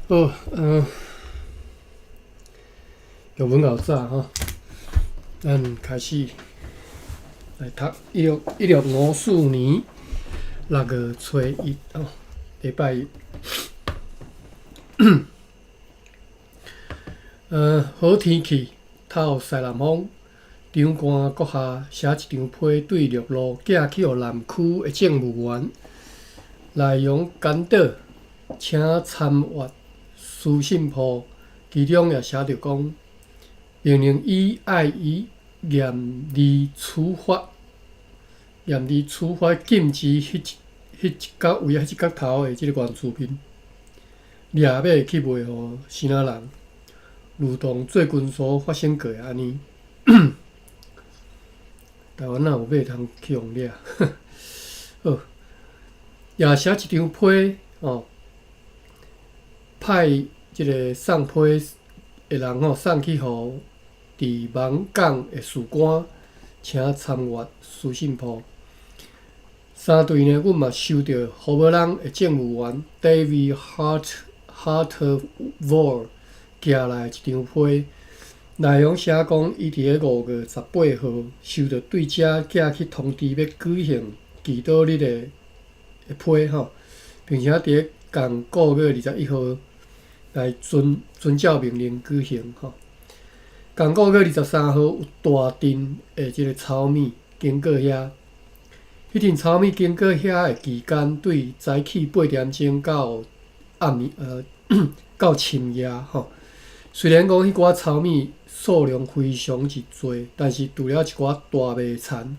好，玉文后早吼，咱開始來讀1654年6月初一吼，禮拜一。好天氣，透西南風，長官閣下寫一張批對陸路寄去予南區的政務員，內容簡短，請參閱書信簿，其中也寫著講，命令伊愛以嚴厲處罰，嚴厲處罰禁止彼一角位彼一角頭的這个原住民掠馬去賣予支那人，如同最近所發生過的按呢。台灣哪有馬通去予掠？好，也寫一張批哦，派這个送批的人吼送去予佇網港的士官，請參閱書信簿。三隊呢，阮嘛收著荷伯朗的政務員 David Hartwell 寄來一張批，內容寫講，伊佇咧5月18號收著對遮寄去通知欲舉行祈禱日的批吼，並且佇咧仝個月21號來遵照命令舉行吼。仝個月23號有大陣的這个糙米經過遐，彼陣糙米經過遐的期間，對早起8點鐘到暗暝到深夜吼。雖然講彼寡糙米數量非常之濟，但是除了一寡大麥田、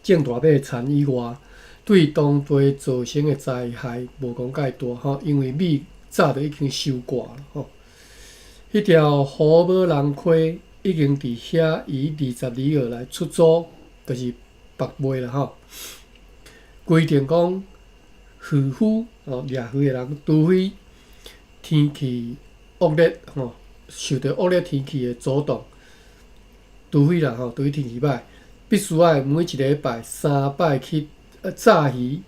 種大麥田以外，對當地造成的災害無講蓋大吼，因為米早就已經收割了吼。彼條荷伯朗溪已經佇遐以22號來出租，就是白賣啦吼。規定講，漁夫哦，掠魚的人，除非天氣惡劣吼，受著惡劣天氣的阻擋，除非啦吼，除非天氣歹，必須愛每一禮拜三擺去炸魚，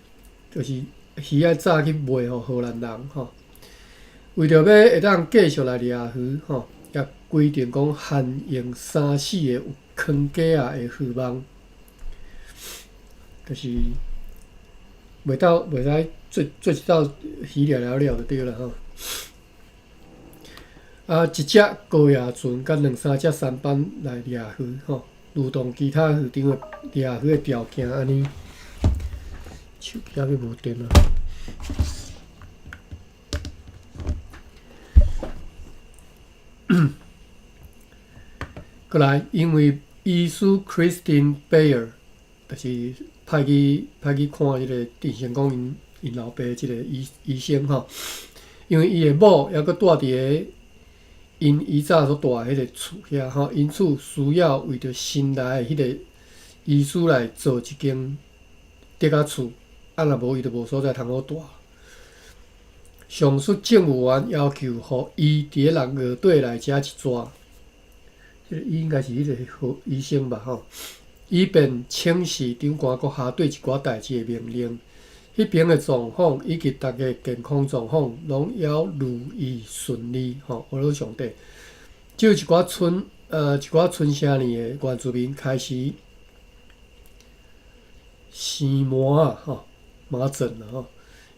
就是魚愛炸去賣予荷蘭人吼。為著欲會當繼續來掠魚吼，也規定講限用三四个有扛架仔的漁網，就是袂使做一斗魚掠了了就對啦吼。啊，一隻高壓船佮兩三隻舢板來掠魚吼，如同其他漁場的掠魚的條件按呢。手機猶閣無電啊！閣來，因為醫師 Christine Bayer，就是派去看這个鄭成功𪜶老爸這个醫生吼，因為伊的某猶閣蹛佇咧𪜶以早所蹛的彼个厝遐吼，因此需要為著新來的彼个醫師來做一間竹仔厝，啊若無伊就無所在通好蹛。上述政務員要求，予伊佇咧6月底來遮一逝，這个伊應該是彼个好醫生吧吼，以便請示長官閣下對一寡代誌的命令。彼爿的狀況以及逐家健康狀況攏猶如意順利吼，阿羅上帝。只有一寡春城里的原住民開始生麻仔吼，麻疹啦吼。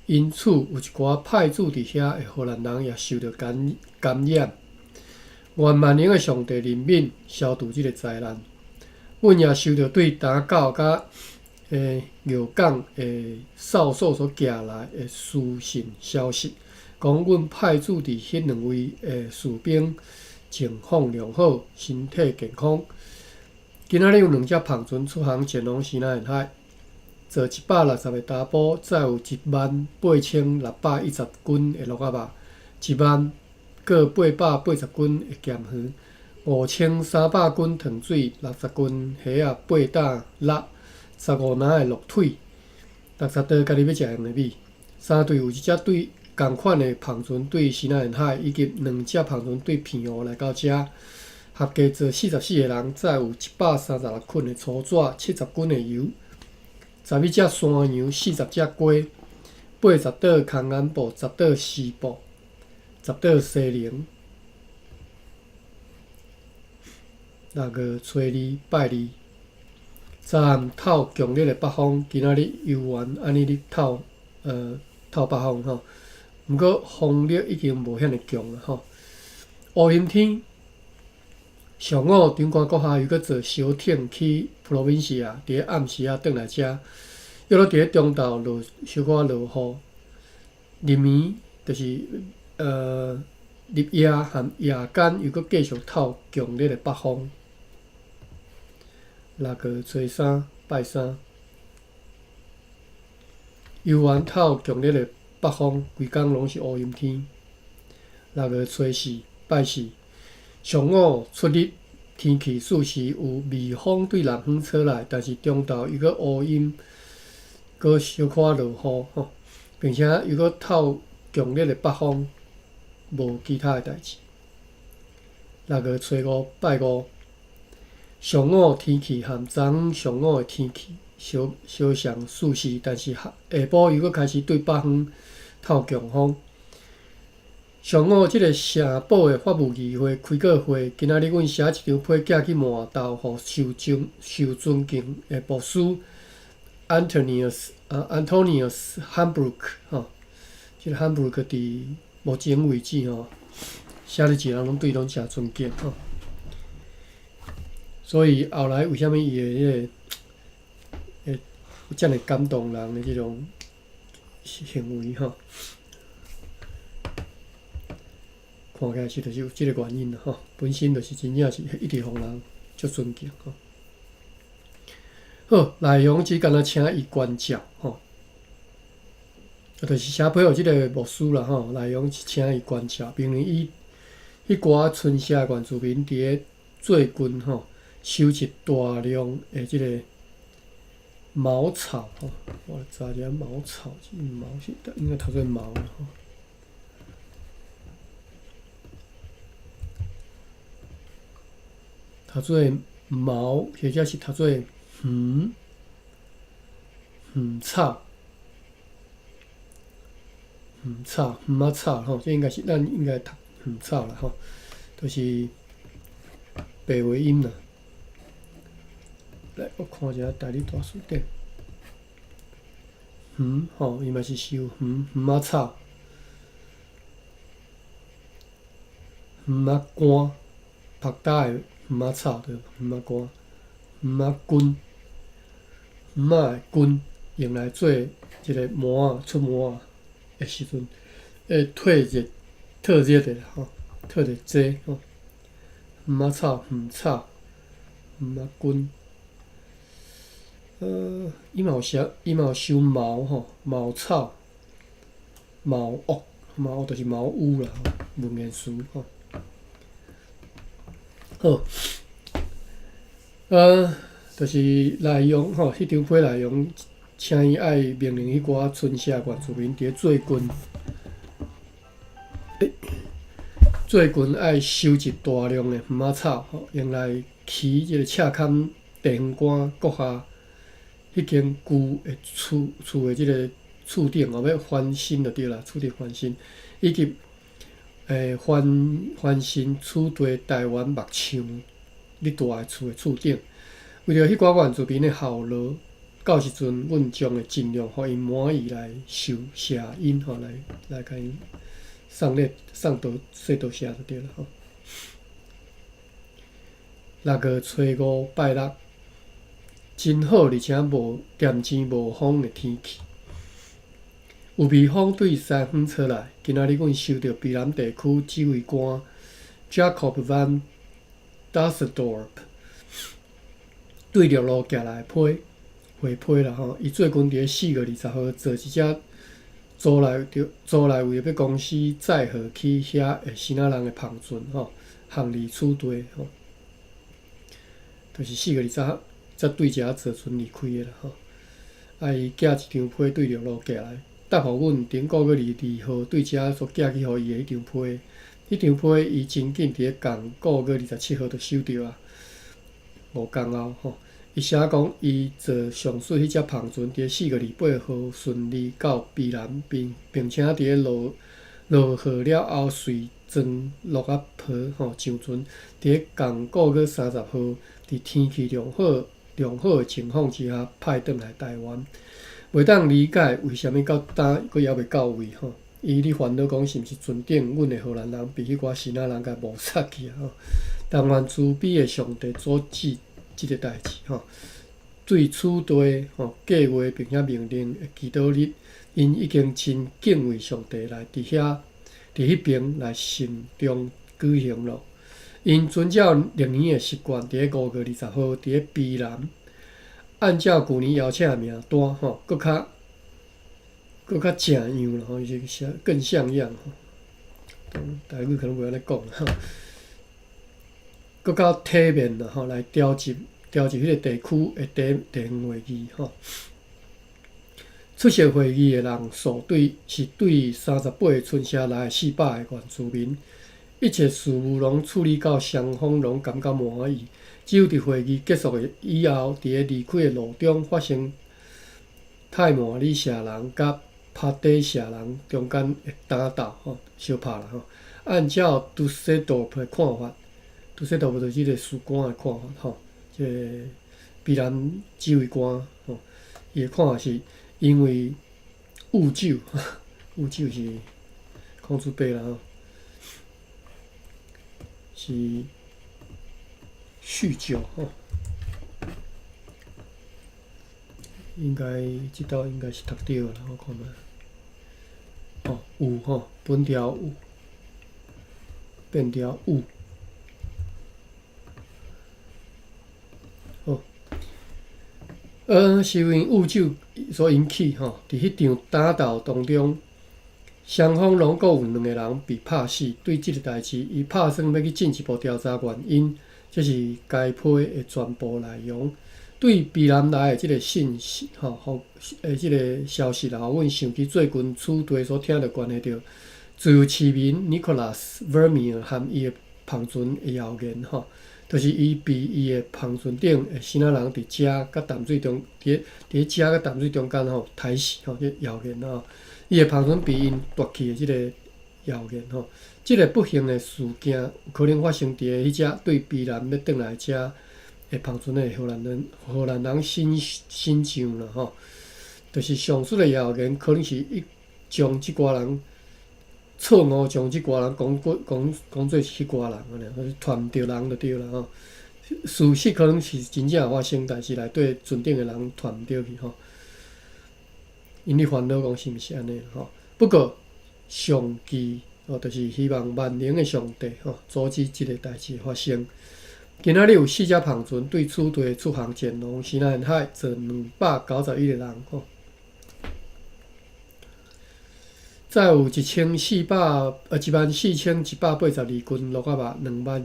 因此有一寡派駐佇遐的荷蘭人也受著感染。願萬能的上帝憐憫，消除這个災難。阮也收著對打狗佮尿港的哨所所寄來的書信消息，講阮派駐佇彼兩位的士兵情況良好，身體健康。今仔日有兩隻帆船出航前往西南沿海，載160個查埔，載有18,610斤的鹿仔肉，10,880斤的鹹魚，5,300斤糖水，60斤蝦仔八擔肉，15籃的鹿腿，60袋家己欲食用的米。三隊有一隻對仝款的帆船對西南沿海，以及兩隻帆船對澎湖來到遮，合計載44個人，載有136捆的粗紙，70斤的油，11隻山羊，40隻雞， 80島空南部，10島西部，10島西寧。六月初二拜二，昨暗透強烈的北風，今仔日猶原按呢咧透北風吼。毋過風力已經無遐爾強啊吼。烏陰天，上午長官閣下又閣坐小艇去普羅文西亞，佇咧暗時仔轉來遮，約落佇咧中晝落小可落雨。入暝就是入夜含夜間又閣繼續透強烈的北風。六月初三拜三，猶原透強烈的北風，規工攏是烏陰天。六月初四拜四，上午出日天氣四時有微風對南方吹來，但是中晝又閣烏陰，閣小可落雨吼，並且又閣透強烈的北風，無其他的代誌。六月初五拜五，上午天氣和昨昏上午的天氣相相像四時，但是下晡又閣開始對北方透強風。上午，這個城堡的法務議會開過會，今仔日阮寫一張批寄去滿豆，予受尊敬的牧師 Antonius Hambrook 吼，這個 Hambrook 佇目前為止吼，寫咧字人攏對伊攏誠尊敬吼。所以後來為啥物伊會彼個會有遮爾感動人的這種行為吼？看起來是就是有這個原因啦吼，本身就是真正是一直予人足尊敬吼。好，內容只干焦請伊關照吼，就是寫批予這個牧師啦吼，內容是請伊關照，命令伊彼寡村社原住民佇咧最近吼收集大量的這個茅草吼，我來查一下茅草，茅是應該讀做茅吼。讀做茅，或者是讀做魚魚草，魚草魚仔草吼，這應該是咱應該讀魚草啦吼，就是白話音啦。來，我看一下台語大辭典。魚吼，伊嘛是收魚魚仔草，魚仔乾，曝焦的魚仔草對，魚仔乾，魚仔根，魚仔的根用來做一個膜仔出膜仔的時陣，會退熱、透熱的啦吼，透熱劑吼。魚仔草、魚草、魚仔根，伊嘛有寫，伊嘛有收茅吼，茅草、茅屋、茅屋就是茅屋啦吼，文言詞吼。好，就是內容吼，彼張批內容，請伊愛命令彼寡村社原住民佇咧最近，最近愛收集大量的魚仔草，吼，用來起這個赤崁地方官閣下彼間舊的厝的這個厝頂吼，欲翻新就對啦，厝頂翻新，以及翻新取地台灣木廠咧住的厝的厝頂，為著彼寡原住民的效勞，到時陣阮將會盡量予𪜶滿意來受謝𪜶吼，來共𪜶送禮送多說多謝就對啦吼。六月初五拜六，真好，而且無恬靜無風的天氣。有微風對西方吹來。今仔日阮收著卑南地區指揮官 Jacob van Dusseldorp 對陸路寄來的批回批啦吼。伊最近佇咧4月20號坐一隻租來著租來為著欲公司載貨去遐的支那人的帆船吼，行李取地吼，就是4月20號才對遮坐船離開的啦吼。啊，伊寄一張批對陸路寄來。答予阮頂個月22號對遮所寄去予伊的彼張批，彼張批伊真緊佇咧仝個月27號就收著啊，5工後吼，伊寫講，伊坐上述彼隻帆船，佇4月28號順利到卑南，並且佇咧落落雨了後，隨裝鹿仔皮吼上船，佇咧仝個月30號，佇天氣良好的情況之下，派轉來台灣。袂當理解為啥物到今閣猶未到位吼？伊咧煩惱講是毋是船頂阮的荷蘭人被彼寡支那人共謀殺去啊？但願慈悲的上帝阻止這个代誌吼，對此地吼計劃並且命令的祈禱日，𪜶已經真敬畏上帝來佇遐佇彼爿來慎重舉行咯。𪜶遵照歷年的習慣，佇咧5月20號，佇咧卑南，按照舊年邀請的名單吼，閣較正樣啦吼，伊是寫更像樣吼。台語可能袂按呢講吼，閣較體面啦吼，來調集彼個地區的地方會議吼。出席會議的人數對是對38個村社來的400個原住民，一切事務攏處理到雙方攏感覺滿意。只有佇會議結束的以後，佇咧離開的路中發生泰馬里社人佮帕底社人中間的打鬥吼，相拍啦吼。按照杜塞多夫的看法，杜塞多夫就是這個士官的看法吼，這個卑南指揮官吼，伊的看法是因為誤酒，誤酒是孔子伯啦吼，是酗酒吼，應該這道應該是讀著啦，我看覓。哦，有吼，本條有，變調有。好，是因為誤酒所引起吼，佇彼場打鬥當中，雙方攏閣有兩个人被拍死。對這个代誌，伊拍算欲去進一步調查原因，這是該批的全部內容。對卑南來的這个信息吼，予的這个消息啦，予阮想起最近此地所聽著關係著自由市民 Nicholas Vermeer 含伊的帆船的謠言吼，就是伊被伊的帆船頂的支那人佇食佮淡水中，佇咧食佮淡水中間吼刣死吼，這謠言吼，伊的帆船被𪜶奪去的這个謠言吼，這个不幸的事件有可能發生佇咧彼隻對卑南欲轉來遮的帆船的荷蘭人身上啦吼，就是上述的謠言可能是伊將這寡人錯誤將這寡人講過講講做是彼寡人按呢，傳毋著人就對啦吼。事實可能是真正有發生，但是內底船頂的人傳毋著去吼。𪜶咧煩惱講是毋是按呢吼？不過上帝哦，就是希望萬能的上帝吼，阻止這个代誌發生。今仔日有四隻帆船對此地出航前往西南海，載291個人吼。載有14,182斤鹿仔肉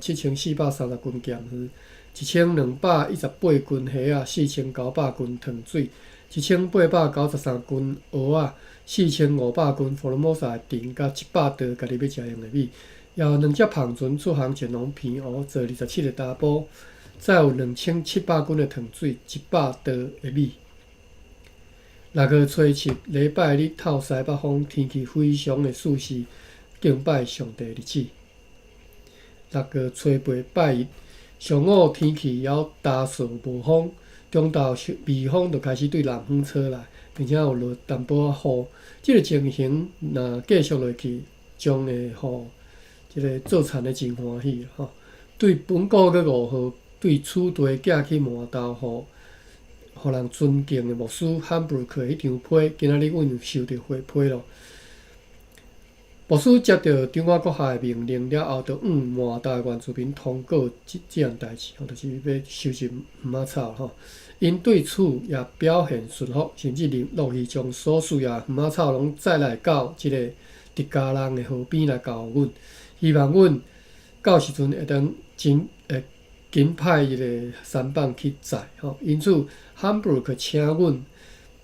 ，27,430斤鹹魚，1218斤蝦仔，4,900斤糖水，1893斤蚵仔，4,500斤福爾摩沙的腸，佮100袋家己欲食用的米。也有兩隻帆船出航前往澎湖，載27個查埔，載有2700斤的糖水，100袋的米。6月初7，禮拜日透西北風，天氣非常的舒適，敬拜上帝的日子。6月初8，拜一，上午天氣猶焦燥無風，中晝微風就開始對南方吹來，並且有落淡薄仔雨。這个情形若繼續落去，將會予這个做田的真歡喜吼。對本個月5號對此地寄去饃頭，予人尊敬的牧師漢布魯克彼張批，今仔日阮有收著回批囉。牧師接著長官閣下的命令了後，就向饃頭的原住民通告這項代誌，吼，就是欲收集魚仔草吼。𪜶對此也表現順服，甚至樂意將所需要的魚仔草攏載來到這个迪加人的河邊來交予阮，希望阮到時陣會當真會緊派一個舢舨去載吼。因此，漢布魯克請阮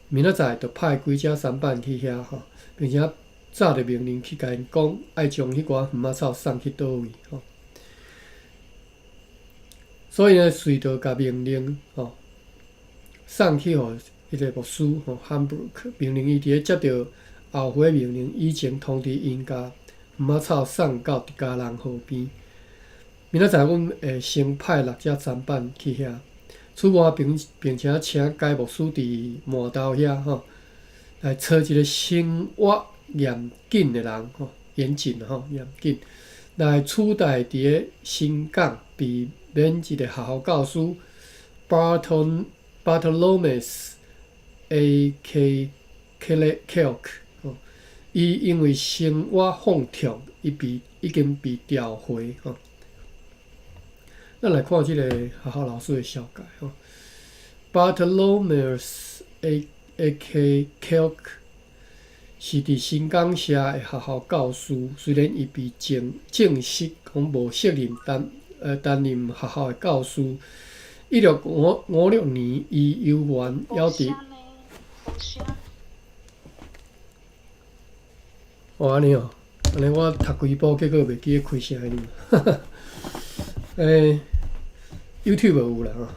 明仔載就派幾隻舢舨去遐吼，並且早就命令去共𪜶講，愛將彼寡魚仔草送去佗位吼。所以呢，隨著共命令吼，送去予彼个牧師吼 Hambrook，命令伊佇咧接著後回命令以前，通知𪜶共魚仔草送到德加隆河邊。明仔載阮會先派六隻舢板去遐。此外，並且請該牧師佇碼頭遐吼，來揣一个生活嚴謹的人吼，嚴謹吼，嚴謹來取代佇咧新港被免職的學校教師 Bartolomeus A.K. Kelk 吼，伊因為生活放縱，伊被已經被調回吼。咱來看這个學校老師的紹介吼，Bartolomeus A.K. Kelk 是佇新港社的學校教師，雖然伊被正式講無適任擔任學校的教師。1656年，伊猶原猶佇。哦，按呢哦，按呢我讀幾步，結果袂記得開聲呢。YouTube 有啦吼。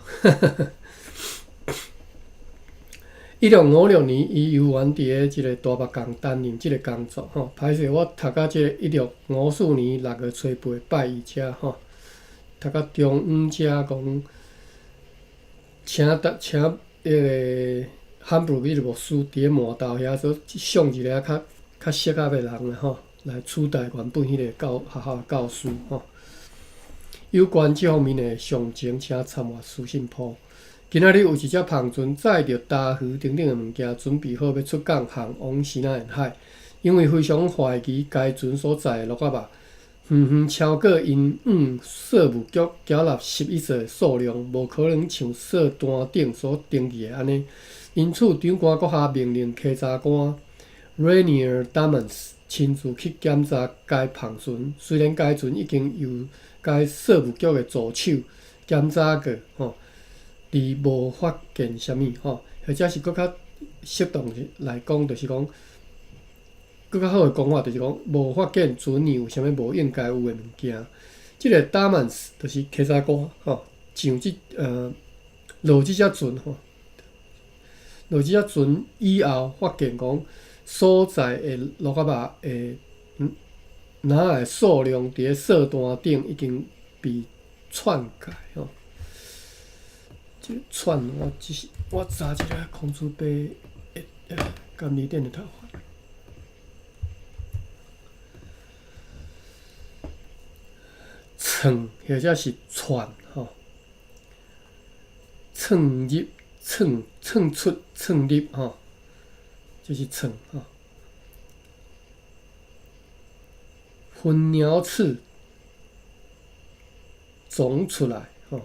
1656年，伊猶原佇咧這个大目港擔任這个工作吼。歹勢，我讀到這个1654年6月初八拜二遮吼，讀到中央遮講，請彼个漢布魯這个牧師佇咧碼頭遐所送一个較適合的人啦吼，來取代原本彼个教學校的教師吼。有關這方面的詳情，請參閱書信簿。今仔日有一隻帆船載著焦魚等等的物件，準備好欲出港航往西南沿海。因為非常懷疑該船所載的蘆仔肉，遠遠超過𪜶往稅務局繳納11稅的數量，無可能像稅單頂所登記的按呢。因此，長官閣下命令稽查官 Rainier Dammans 親自去檢查該帆船。雖然該船已經由該稅務局的助手檢查過，吼，而無發現啥物，吼，或者是閣較適當來講，就是講，閣較好的講法就是講，無發現船內有啥物無應該有的物件。這个 Dammans 就是稽查官，吼，上這落這隻船吼，落這隻船以後，發現講所載的蘆仔肉的籃仔的數量佇咧稅單頂已經被篡改，吼。這篡我只是我查一下孔子伯的監理店的頭髮。篡或者是篡吼，窜入、窜窜出、窜入吼，這是窜吼。分鳥刺總出來吼，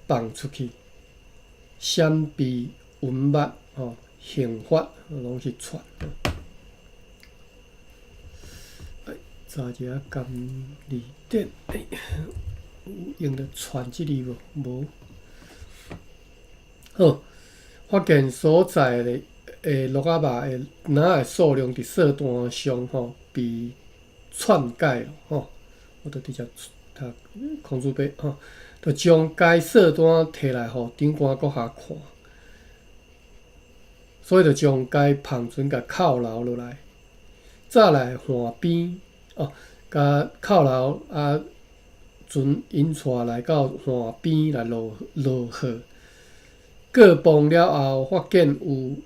放出去，閃避文物吼，刑罰攏是篡。哎，查一下監理店，哎，有用著篡這字無？無。好，發現所載的蘆仔肉的籃仔的數量佇稅單上吼被篡改吼，我就直接讀孔子伯吼，就將該稅單提來予長官閣下看，所以就將該帆船共扣留落來，再來岸邊哦，共扣留啊，船𪜶帶來到岸邊來落貨，過磅了後，發現有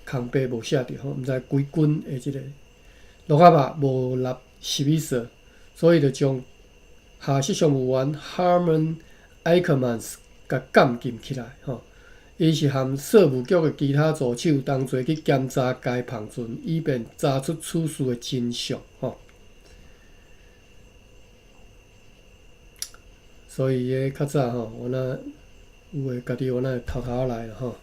空白無寫著吼，毋知幾斤的這个蘆仔肉無納11稅，所以就將下屬商務員 Harmon Ackermans 共監禁起來吼。伊是和稅務局的其他助手同齊去檢查該帆船，以便查出此事的真相吼。所以，彼較早吼，我若有的家己我若會偷偷來吼。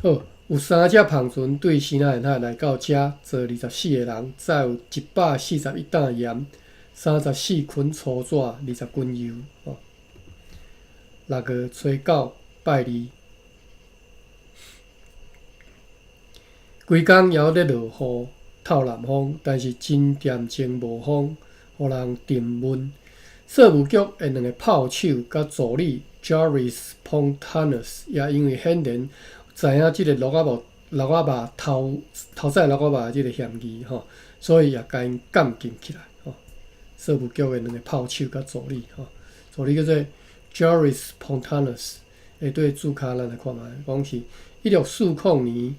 好。有三隻帆船對西南沿海來到遮，坐24個人，載有141擔鹽、34捆粗紙、20斤油。吼，6月初9拜二，規工猶咧落雨、透南風，但是真恬靜無風，予人沉悶。稅務局的兩个炮手佮助理 Joris Pontanus 也因為顯然知影這个鹿仔目鹿仔肉偷偷採鹿仔肉的這个嫌疑吼，所以也共𪜶監禁起來吼。稅務局的兩个炮手佮助理吼，助理叫做 Joris Pontanus，下底注跤咱來看覓，講是1640年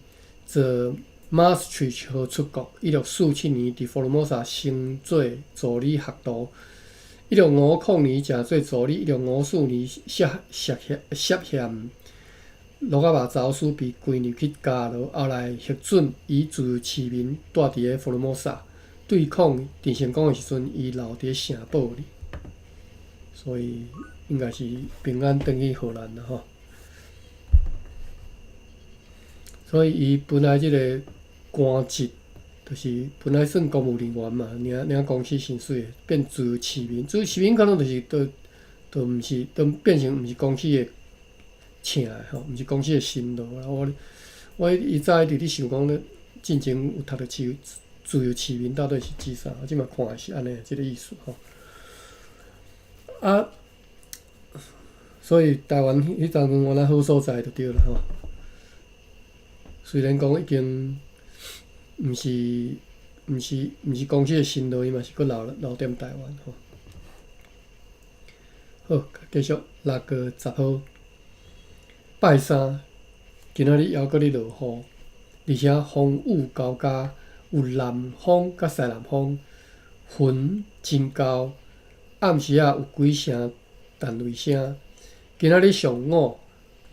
自 Maastricht 號出國，1647年佇福爾摩沙升做助理學徒，1650年成做助理，1654年涉嫌鹿仔肉走私被關入去監牢，後來核准以自由市民蹛佇咧福爾摩沙對抗鄭成功的時陣，伊留佇咧城堡裡，所以應該是平安轉去荷蘭啦吼。所以伊本來這个官職，就是本來算公務人員嘛，領領公司薪水的，變自由市民。自由市民可能就是都都毋是，都變成毋是公司的請的吼，毋是公司的薪勞啦。我以早一直咧想講咧，進前有讀著自由市民到底是指啥？我這擺看的是按呢，這个意思吼。啊，所以台灣彼當陣原來好所在就對啦吼。雖然講已經毋是公司的薪勞，伊嘛是閣留踮台灣吼。好，繼續6月10號，拜三，今仔日猶閣咧落雨，而且風雨交加，有南風佮西南風，雲真厚，暗時仔有幾聲彈雷聲。今仔日上午，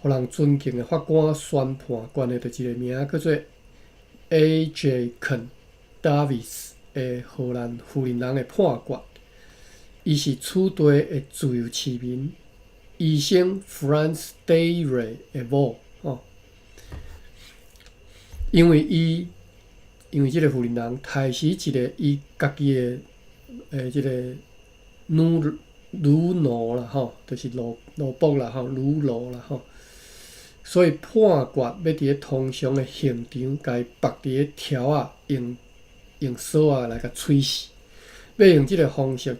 予人尊敬的法官宣判，關的著一个名叫做 A.J. 肯·達維斯的荷蘭婦人的判決。伊是此地的自由市民，醫生 Frans Dere 的某吼。因為這个婦人人刣死一个伊家己的這个女奴啦吼，就是奴僕啦吼，女奴啦吼。所以判決欲佇咧通常的刑場，共伊縛佇咧柱仔，用鎖仔來共催死，欲用這个方式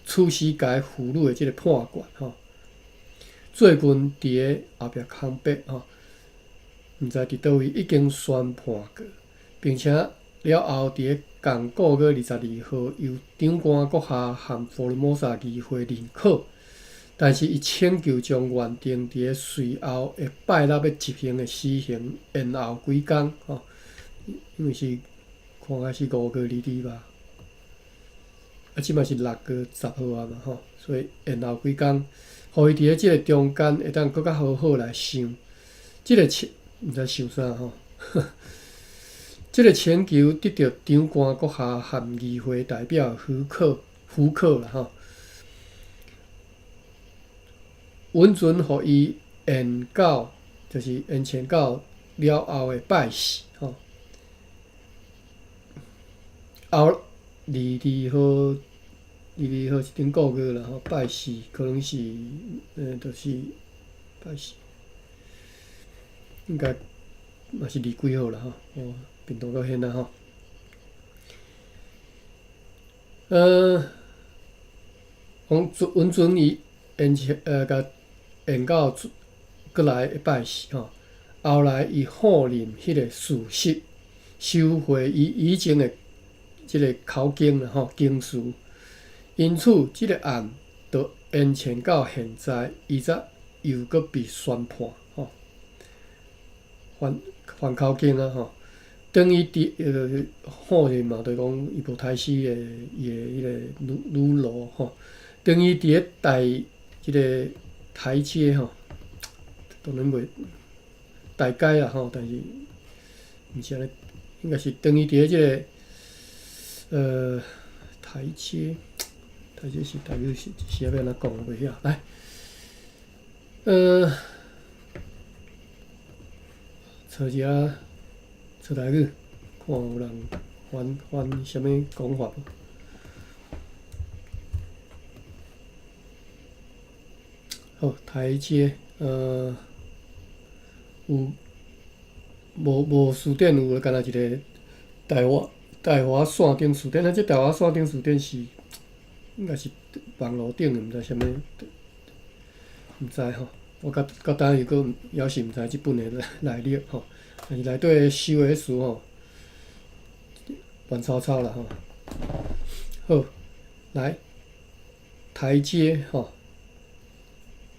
處死該婦女的這个判決吼。最近佇咧後壁空白吼，毋知佇佗位已經宣判過，並且了後佇咧仝個月22號由長官閣下和福爾摩沙議會認可。但是，伊請求將原定佇咧隨後會拜六欲執行的死刑延後幾工吼，因為是看來是5月22吧，啊，這擺是6月10號啊嘛吼，所以延後幾工，予伊佇咧這个中間會當閣較好好來想，這个請毋知想啥吼，這个請求得著長官閣下和議會代表許可啦吼。允准予伊延到，就是延前到了後的拜四吼。後22號，22號是頂個月啦吼，拜四可能是，就是拜四，應該嘛是二幾號啦吼，哦，便當到現啦吼。講允准伊延前，共延到閣來的拜四吼。後來伊否認彼个事實，收回伊以前的這个口供啦吼，供詞。因此，這个案就延前到現在，伊才又閣被宣判吼，還口供啊吼。當伊佇否認嘛，就是講伊無刣死的伊的彼个女奴吼。當伊佇咧台這个台階吼，當然袂大街啦吼，但是毋是按呢，應該是當伊佇咧這个台階，台階是台語是欲按怎講，我袂曉來，找一下找台語，看有人翻啥物講法無？好，台階，有無詞典有，敢若一个大華線頂詞典，啊，這大華線頂詞典是應該是網路頂的，毋知啥物，毋知吼。我到到今又閣猶是毋知這本的來歷吼。但是內底收的詞吼，亂糟糟啦吼。好，來台階吼，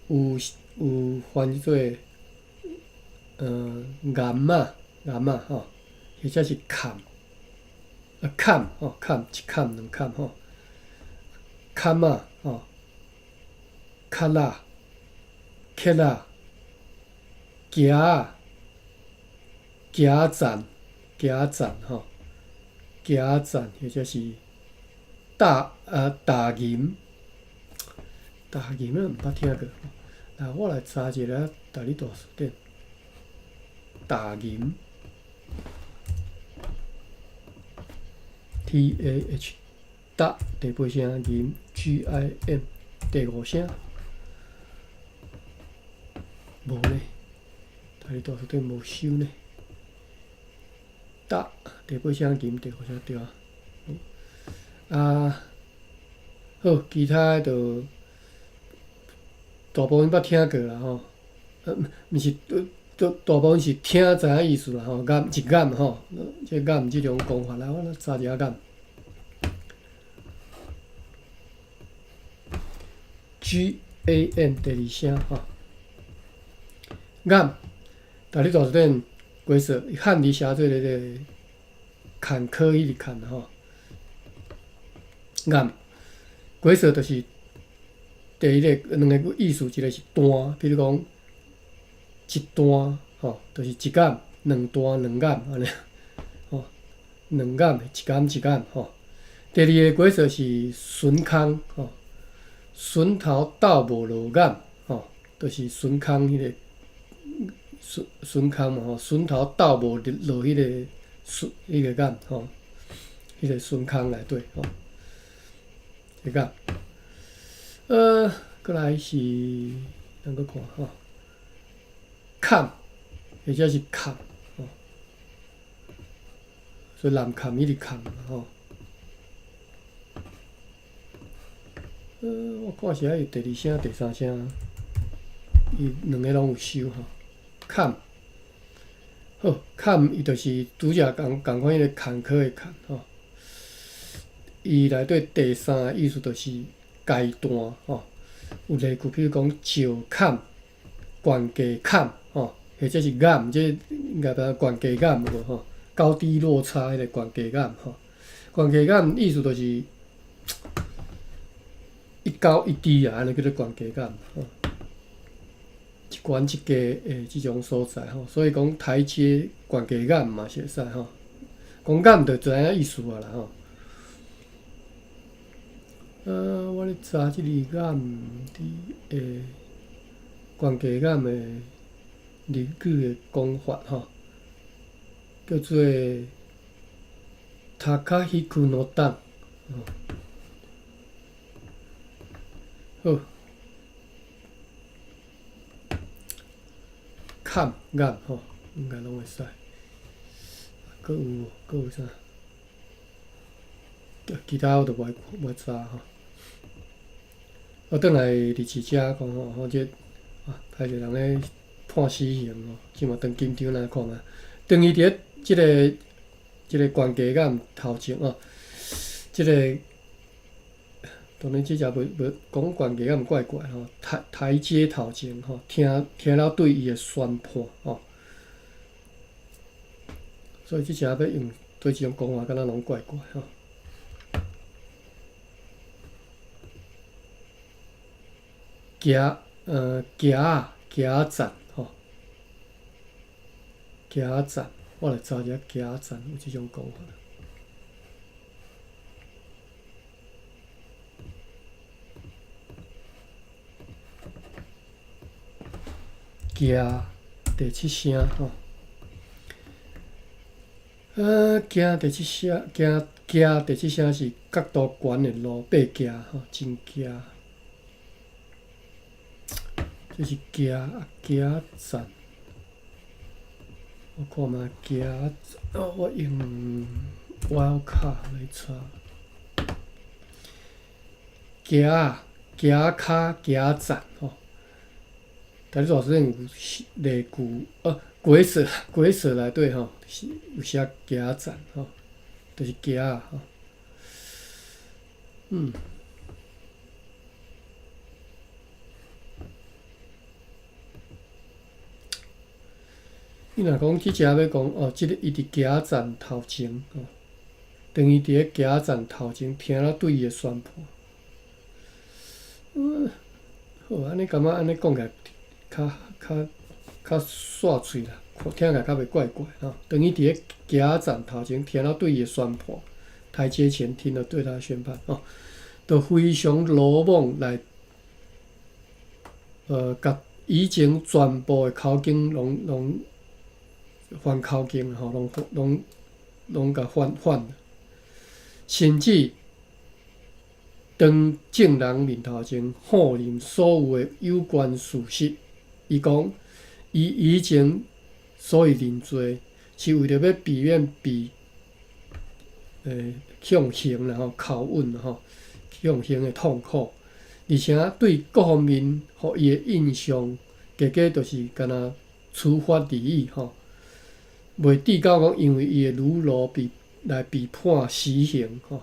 有翻做岩仔岩仔吼，或者是崁啊崁吼崁一崁兩崁吼，崁仔吼，卡仔、克仔、行仔、行站、行站吼，行站或者是大啊大吟，大吟我毋捌聽過。來，我來查一下台語大辭典。大吟，T A H，大第八聲吟 G I M 第五聲，無呢，台語大辭典無收呢。大第八聲吟第五聲對啊。啊，好，其他的就大部分捌聽過啦吼，毋是，大大部分是聽知影意思啦吼，岩一岩吼，這岩這種講法來，我來查一下岩。G A M 第二聲吼，岩，台語大辭典解說，漢字寫做這個坎坷彼個坎吼。岩，解說就是第一个兩个意思，一个是段，比如講一段吼，就是一岩；兩段兩岩按呢，吼，兩岩一岩一岩吼。第二个解說是巡空吼，巡頭鬥無落岩吼，就是巡空彼个巡巡空嘛吼，巡頭鬥無落彼个巡彼个岩吼，彼个巡空內底吼。這個，過來是咱閣看吼，崁，或者是崁，吼，所以南崁一直崁吼。我看是愛有第二聲、第三聲，伊兩个攏有收吼。崁，好，崁伊就是拄則仝仝款彼個坎坷的坎吼。伊內底第三个意思就是階段吼，有例句，比如講石崁、懸低崁吼，或者是岩，這應該講懸低岩有無吼？高低落差彼個懸低岩吼，懸低岩意思就是一高一低啊，按呢叫做懸低岩吼。一懸一低的這種所在吼，所以講台階懸低岩嘛是會使吼。講岩就知影意思啊啦吼。我咧查這個岩佇懸低岩的日語的講法吼，叫做高低の段。好，崁岩吼，應該攏會使。閣有無？閣有啥？其他我就無愛無愛查吼。我轉來日市遮講吼，吼這啊，歹勢人咧判死刑吼，這嘛當緊張來看覓。當伊佇咧這个這个懸低岩頭前哦，這个當然這只袂袂講懸低岩怪怪吼，台台階頭前吼，聽聽了對伊的宣判吼，所以這只要用對這種講話，敢若攏怪怪吼。行行仔行站吼，行站，我來查一下行站有這種講法。行第七聲吼，行第七聲，行行第七聲是角度懸的路爬行吼，真行。這是行啊行站，我看覓行站，哦，我用 wildcard 來查。行仔、行跤、行棧吼。台语大辞典有例句，鬼舍鬼舍内底吼，是有写行棧吼，就是行仔吼。你若講這只欲講哦，這个伊佇行棧頭前吼，當伊佇咧行棧頭前聽了對伊的宣判。好，按呢感覺按呢講起來較較較煞喙啦，聽起來較袂怪怪吼。當伊佇咧行棧頭前聽了對伊的宣判，台階前聽了對他宣判吼，就非常魯莽來，共以前全部的口供攏攏反口供吼，攏攏攏共反反，甚至當眾人面頭前否認所有的有關事實。伊講，伊以前所以認罪，是為著欲避免被向刑啦吼，拷問啦吼，向刑的痛苦，而且對各方面予伊的印象，結果就是敢若處罰而已吼。袂至到講，因為伊的侮辱被來被判死刑吼。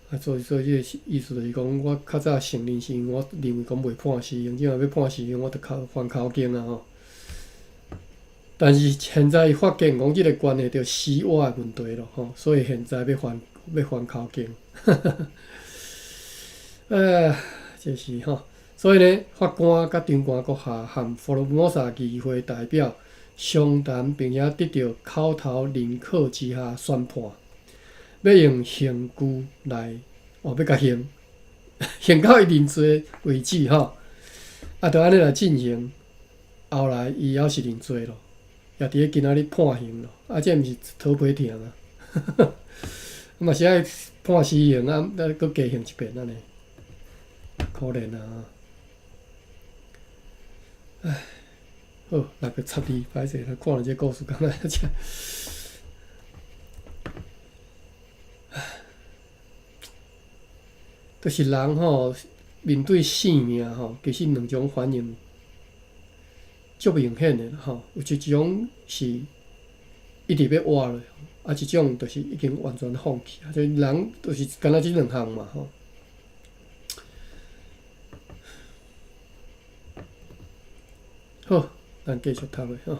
啊，所以所以這个意思就是講，我較早承認是因為我認為講袂判死刑，這擺欲判死刑，我就口反口供啊吼。但是現在伊發現講這个關係著死活的問題咯吼，所以現在欲反欲反口供。這是吼。所以呢，法官佮長官閣下和福爾摩沙議會代表相談，並且得著口頭認可之下宣判，欲用刑具來哦，欲共刑，刑到伊認罪為止吼。啊，就按呢來進行。後來伊猶是認罪咯，也佇咧今仔日判刑咯。啊，這毋是討批聽啊，嘛是愛判死刑啊，啊，閣加刑一遍按呢，可憐啊！唉，好，6月12，歹勢來看了這故事，感覺這，唉，就是人吼面對生命吼，其實兩種反應足明顯的吼，有一種是一直欲活落，啊，一種就是已經完全放棄啊，就人就是敢若這兩項嘛吼。好，咱繼續讀落吼。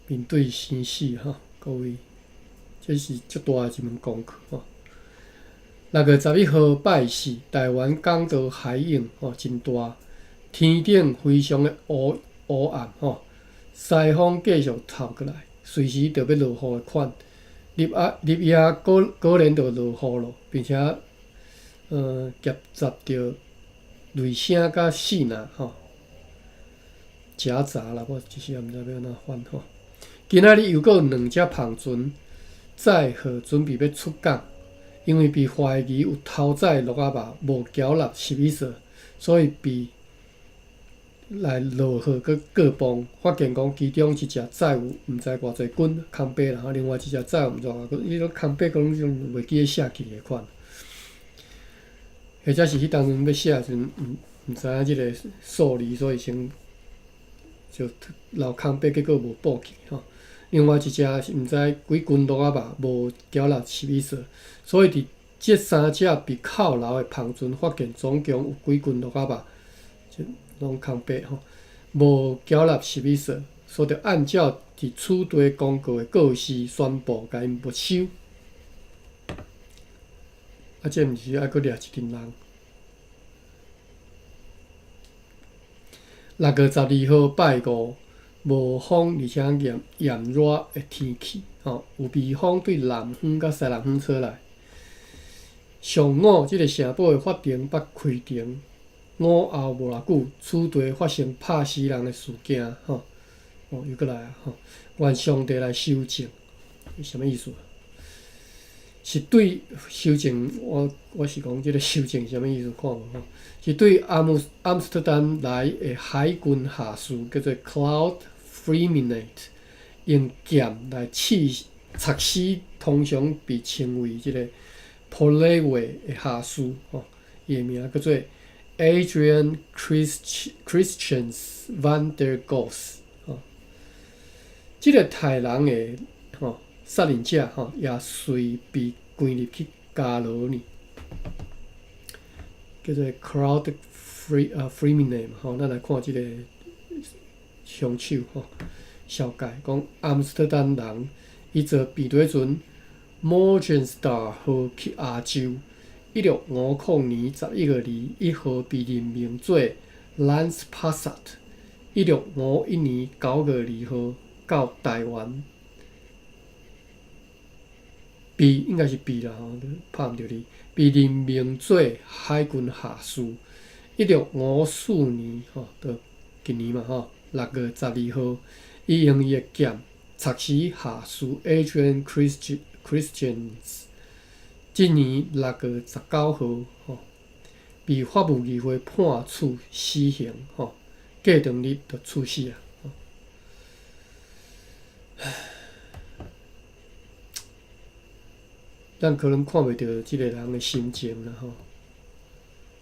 面對生死吼，各位，這是足大的一門功課吼。6月11號拜四，台灣港的海湧吼真大，天頂非常的烏烏暗吼，西風繼續透過來，隨時就欲落雨的款。入夜入夜果果然就落雨咯，並且夾雜著雷聲佮四若吼，夾雜啦，我一時也毋知欲按怎翻吼。今仔日又閣有兩隻帆船載貨準備欲出港，因為被懷疑有偷載鹿仔肉，無繳納史密索，所以被來落貨閣過磅，發現講其中一隻載有毋知偌濟斤空白啦，另外一隻載有毋知偌斤，伊攏空白，講種袂記得寫去的款。或者是彼當陣欲寫的時陣，毋毋知影這个數字，所以先就留空白，結果無報去吼。另外一隻是毋知幾斤鹿仔肉無繳納史密索，所以佇這三隻被扣留的帆船，發現總共有幾斤鹿仔肉，就攏空白吼，無繳納史密索，所以就按照佇此地公告的告示宣布，共𪜶沒收。啊，這毋是愛閣掠一陣人。6月12號拜五，無風而且炎炎熱的天氣，吼，有微風對南方佮西南方吹來。上午，這个城堡的法庭捌開庭，午後無偌久，此地發生拍死人的事件，吼，哦，又閣來啊，吼，願上帝來修正，啥物意思？是對修正，我我是講這个修正啥物意思？看無吼？是對阿姆阿姆斯特丹來的海軍下士，叫做 Claude Freminet，用劍來刺插死，通常被稱為這个 Polewe 的下士吼，伊的名叫做 Adrian Christians van der Goes 吼。這个刣人的吼殺人者吼，也隨被關入去監牢呢，叫做 Claude Freminet 吼，咱來看這个兇手吼，紹介講阿姆斯特丹人，伊坐避雷船 Morgenster 號去亞洲。1650年11月1號被任命做 Lance Passat。1651年9月2號到台灣，被應該是被啦吼，拍毋著字，被任命做海軍下士。1654年吼，就近年嘛吼，6月12號，伊用伊的劍插死下士 Adrian Christians。這年6月19號，吼，被法務議會判處死刑，吼，過兩日就處死啊！唉，咱可能看袂著這个人的心情啦，吼。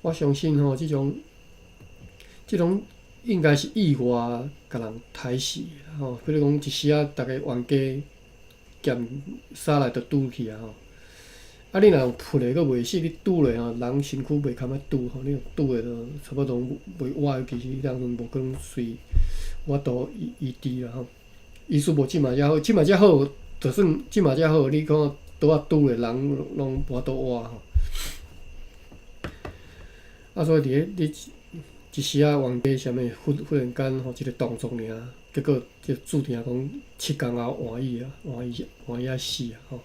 我相信吼，這種應該是意外共人刣死的吼。比如講，一時仔，逐个冤家劍殺來就拄去啊，吼。啊！你若用撲的，閣袂死，你拄落吼，人身軀袂堪仔拄吼，你若拄的就差不多攏袂活，尤其是彼當陣無可能隨有法度醫醫治啦吼。醫術無這嘛遮好，這嘛遮好，就算這嘛遮好，你看刀仔拄落，人攏無法度活吼。啊，所以佇咧你一時仔冤家啥物，忽忽然間吼一个動作爾，結果就注定講7工後換伊啊，換伊換伊愛死啊吼。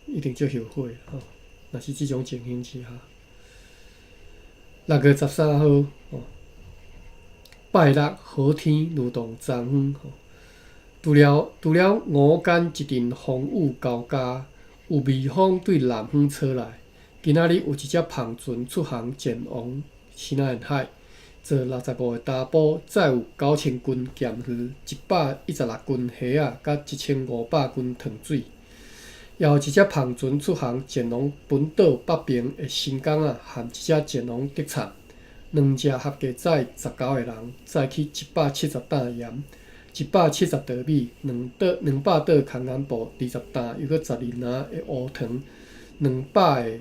一定足後悔吼，若是這種情形之下，6月13號吼，拜六好天如同昨昏吼，除了午間一陣風雨交加，有微風對南方吹來。今仔日有一隻帆船出航前往西南海，坐65个查埔，載有9000斤鹹魚、116斤蝦仔，佮1500斤糖水。也有一隻帆船出航前往本島北爿的新港仔，和一隻前往竹杉，兩隻合計載19個人，載去170擔鹽、170袋米、200袋空棉布、20擔又閣12籃的烏糖、200個，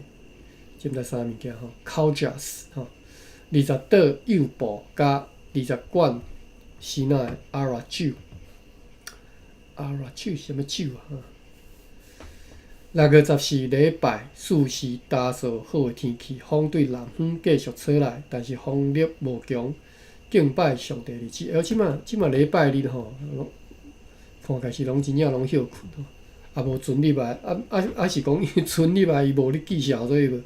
這毋知啥物件吼，烤 jas 吼，20袋幼布佮20罐西納的阿拉酒，阿拉酒是啥物酒啊？6月14禮拜四是大數好的天氣，風對南方繼續吹來，但是風力無強。敬拜上帝日子，而這馬這馬禮拜日吼，看起來是攏真正攏歇睏吼，也無船入來，啊啊啊是講伊船入來伊無咧記數，所以無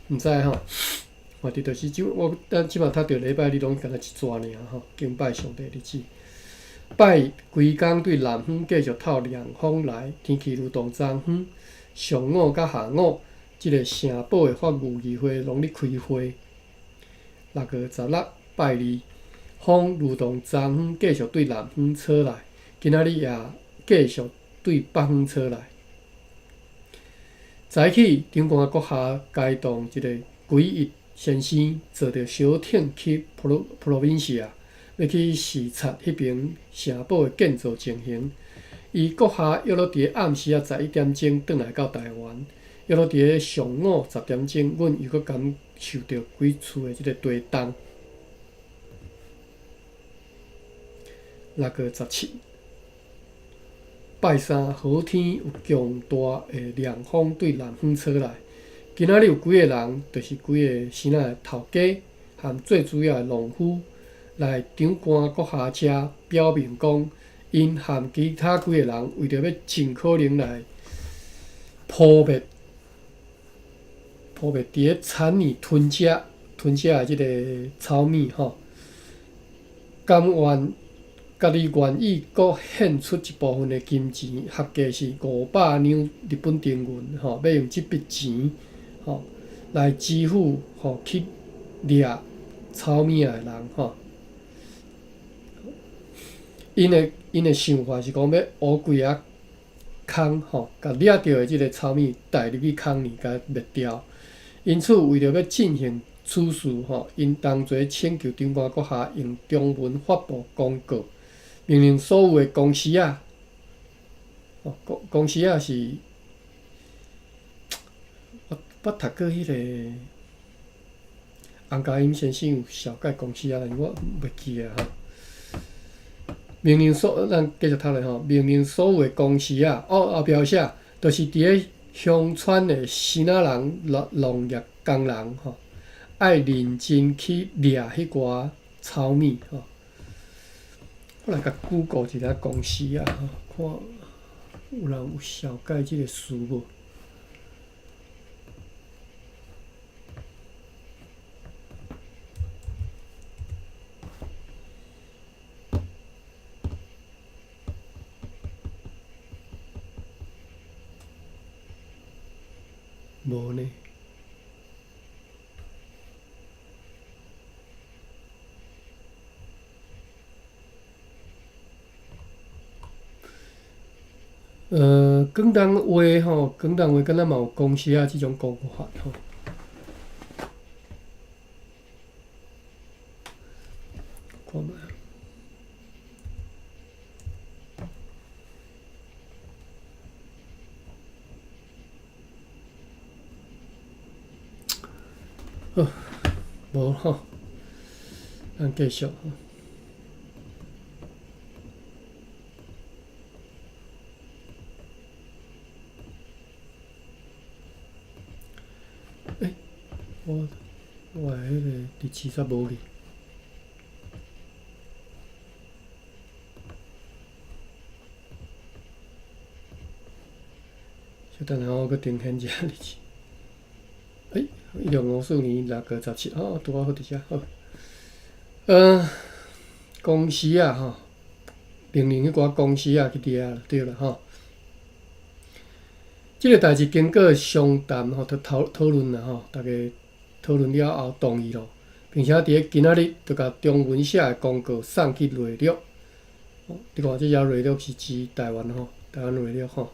毋知吼。反正就是這我咱這馬讀著禮拜日攏干焦一逝爾吼，敬拜上帝日子。拜規工對南方繼續透涼風來，天氣如同昨昏。上午佮下午，這个城堡的法務議會攏咧開會。6月16拜二，風如同昨昏繼續對南方吹來，今仔日也繼續對北方吹來。早起，長官閣下偕同一个詭一先生坐著小艇去 Provincia，欲去視察彼爿城堡的建造情形。伊閣下約莫佇咧暗時仔11點鐘轉來到台灣，約莫佇咧上午10點鐘，阮又閣感受著幾處的這个地動。6月17，拜三好天有強大的涼風對南方吹來。今仔日有幾个人，就是幾个生仔的頭家和最主要的農夫來長官閣下遮表明講，𪜶和其他幾个人為著欲盡可能來撲滅佇咧田裡吞食的這个草米吼，甘願家己願意閣獻出一部分的金錢，合計是500兩日本銅銀吼，欲用這筆錢吼來支付予去掠草米仔的人吼。𪜶的想法是講欲挖幾仔空吼，共掠著的這个糙米帶入去空裡，共滅掉。因此，為著欲進行此事吼，𪜶同齊請求長官閣下用中文發布公告，命令所有的公司仔，哦，公司仔是，我捌讀過彼个洪家英先生有紹介公司仔，但是我袂記啊吼。命令所，咱繼續讀落吼。命令所有的公司仔，哦，後壁有寫，就是佇咧鄉村的支那人農業工人吼，愛認真去掠彼寡糙米吼。我來共 Google 一下公司仔吼，看有人有紹介這个詞無？無呢。廣東話吼，廣東話敢若嘛有公司仔這種講法吼。看覓。好，無吼，咱繼續。欸，我的彼个日期煞無去。小等下，我閣重現一下日期。欸，1954年6月17，哦，拄仔好佇遮，好。公司仔吼，命令彼寡公司仔去掠對啦吼。這个代誌經過商談吼，討論啦吼，逐家討論了後同意咯，並且佇咧今仔日就共中文寫的公告送去內陸。你看，這遮內陸是指台灣吼，台灣內陸吼。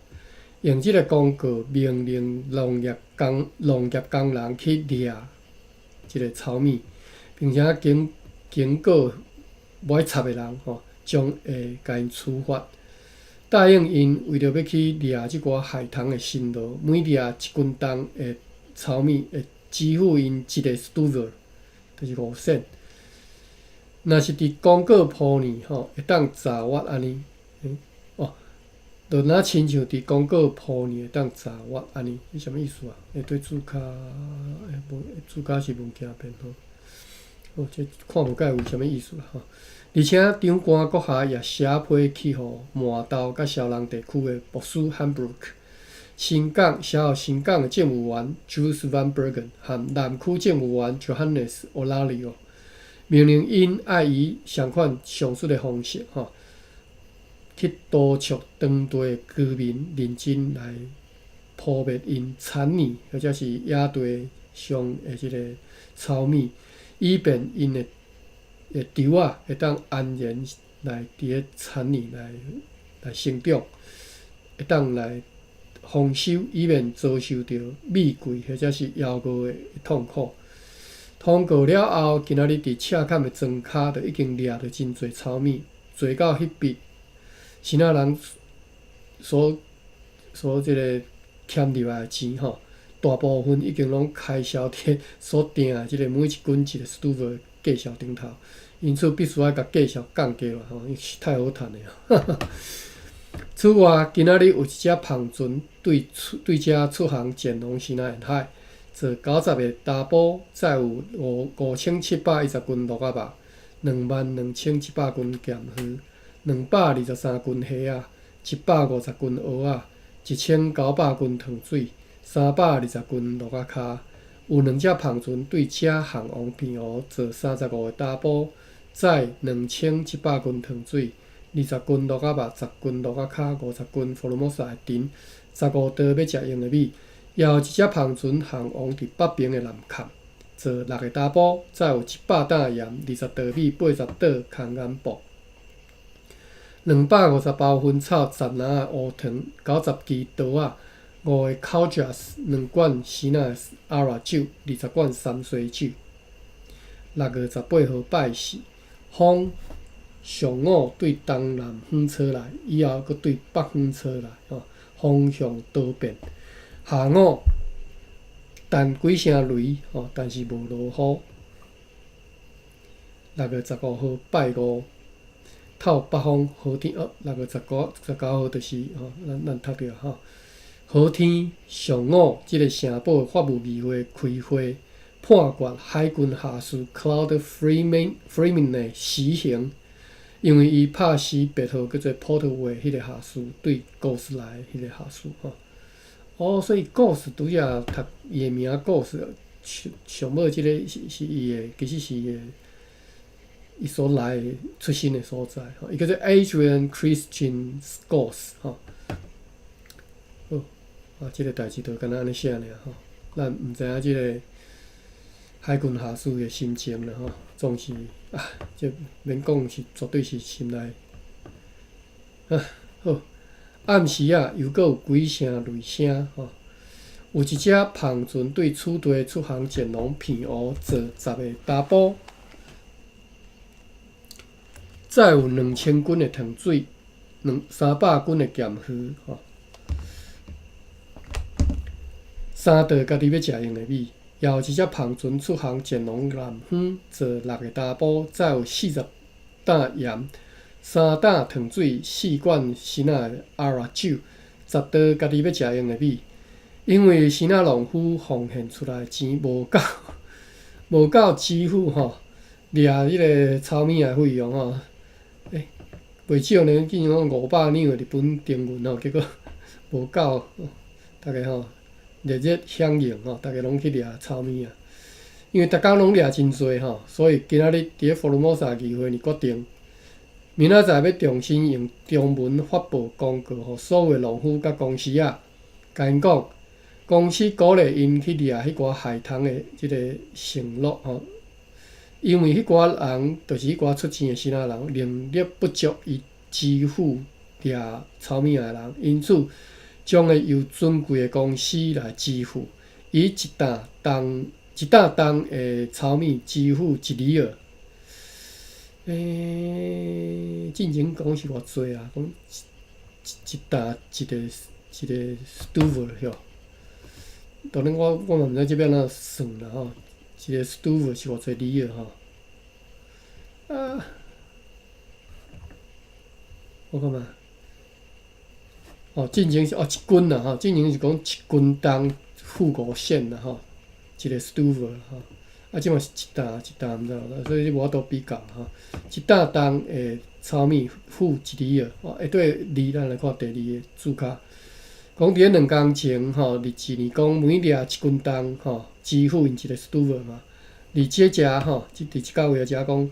用這个公告命令農業工人去掠這个糙米，並且警告無愛插的人吼，將會共𪜶處罰。答應𪜶為著欲去掠這寡害蟲的辛勞，每掠一斤重的糙米，會支付𪜶一个 stuiver，就是5仙。若是佇公告鋪呢吼，會當查閱按呢，哦，就若親像佇公告鋪呢會當查閱按呢，這啥物意思啊？會對註卡，欸，無註卡是物件變吼。哦，這看無蓋有啥物意思啦吼。而且長官閣下也寫批去予麻豆佮蕭人地區的牧師漢布魯克，新港寫予新港的政務員 Jules Van Bergen 和南區政務員 Johannes Olario，命令𪜶愛以相款上述的方式吼，去督促當地的居民認真來撲滅𪜶田裡或者是野地上的這个糙米，以便𪜶的稻仔會當安然來佇咧田裡來生長，會當來豐收，以免遭受著米貴或者是枵餓的痛苦。通告了後，今仔日佇赤崁的莊跤就已經掠著真濟糙米，濟到彼筆支那人所這个儉入來的錢吼，大部分已經攏開銷佇所訂的這个每一斤一个 stuiver 價數頂頭，因此必須愛共價數降低落吼，因為太好趁的。此外，今仔日有一隻帆船對遮出航前往支那沿海，坐90個查埔，載有5710斤鹿仔肉，22,700斤鹹魚，223斤蝦仔，150斤蚵仔，1900斤糖水，320斤鹿仔跤。有兩隻帆船對遮航往澎湖，坐35個查埔，載2700斤糖水，20斤鹿仔肉，10斤鹿仔跤，50斤福爾摩沙的腸，15袋欲食用的米。也有一隻帆船航往佇北爿的南崁，坐6個查埔，載有100擔鹽，20袋米，80袋空眼布。258分草10籃仔烏糖，90支刀仔，5個烤雀，2罐生仔阿拉酒，20罐三水酒。6月18號拜四，風上午對東南方吹來，以後閣對北方吹來，吼，風向多變。下午彈幾聲雷，吼，但是無落雨。6月15號拜五，透北風，好天哦。6月19、19號就是吼，咱讀著吼。好天上午，這个城堡的法務議會開會，判決海軍下士 Claude Freeman 的死刑，因為伊拍死別號叫做 Portway 彼个下士對高斯來彼个下士吼。哦，所以故事拄才讀伊的名故事，上上尾這个是伊的，其實是伊的。伊所來出生的所在，吼，伊叫做 Adrian Christian Goss，吼。好，啊，這个代誌就敢若按呢寫爾吼，咱毋知影這个海軍下士的心情啦，吼，總是啊，這免講是絕對是心內啊好。暗時啊，又閣有幾聲雷聲，吼。有一隻帆船對此地出航前往澎湖載10個查埔。載有2000斤的糖水，兩三百斤的鹹魚，吼。三袋家己欲食用的米，也有一隻帆船出航前往南方，載六个查埔，載有40擔鹽，3擔糖水，4罐新仔的阿拉酒，10袋家己欲食用的米。因為生仔農夫奉獻出來的錢無夠，無夠支付吼，掠彼个糙米的費用吼。欸，袂少呢，竟然講500兩的日本銅銀吼，結果無夠，逐家吼熱熱響應吼，逐家攏去掠糙米仔。因為逐工攏掠真濟吼，所以今仔日佇咧福爾摩沙議會呢決定，明仔載欲重新用中文發布公告，予所有農夫佮公司仔，共𪜶講，公司鼓勵𪜶去掠彼寡害蟲的這个承諾吼。因為彼寡人，就是彼寡出錢的生仔人，能力不足以支付掠糙米仔的人，因此將會由尊貴的公司來支付，以一擔重一擔重的糙米支付一里爾。欸，進前講是偌濟啊？講一擔一個一個 stuiver 吼。當然我嘛毋知這欲按怎算啦吼。一個 stuiver 是偌濟里爾吼？啊，我看覓。哦，進前是哦一斤啦吼，進前是講一斤重付5仙啦吼，一個 stuiver 吼。啊，這馬是一擔一擔毋知偌濟，所以你無法度比較吼。一擔重的糙米付一里爾，哦，下底字咱來看第二个注腳。講佇咧2工前吼，日治年講每掠一斤重吼，支付𪜶一個 stuiver 嘛。佇這遮吼，佇這個位遮講，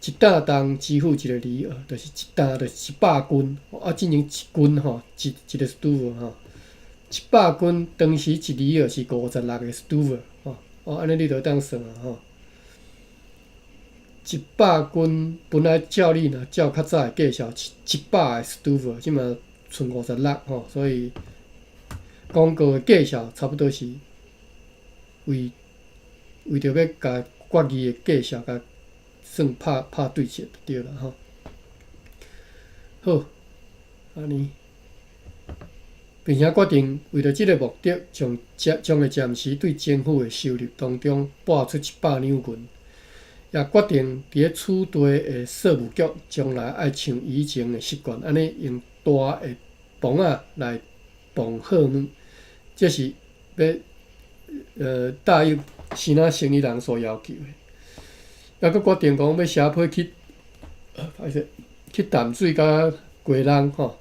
一擔重支付一個里爾，就是一擔就是100斤。啊，進前一斤吼，一個 stuiver 吼，100斤當時一里爾是56個 stuiver 吼。哦，按呢你就會當算啊吼。100斤本來照你若照較早的價數，100個 stuiver，這馬賰56吼，所以廣告的價數差不多是為著欲共決議的價數共算拍拍對折就對啦吼。好，按呢，並且決定為著這个目的，將將會暫時對政府的收入當中撥出100兩銀，也決定佇咧此地的稅務局將來愛像以前的習慣，按呢用大的磅仔來磅貨物，這是欲答應生仔生意人所要求的。抑閣決定講欲寫批去，歹勢去淡水佮基隆吼，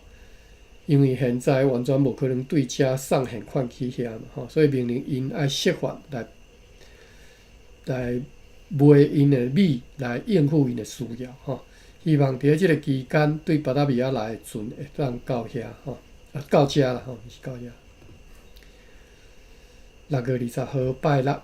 因為現在完全無可能對遮送現款去遐嘛吼，所以命令𪜶愛設法來賣𪜶的米來應付𪜶的需要吼。希望佇咧這个期間對巴達維亞來的船會當到遐吼，啊到遮啦吼，毋是到遐。6月20號拜六。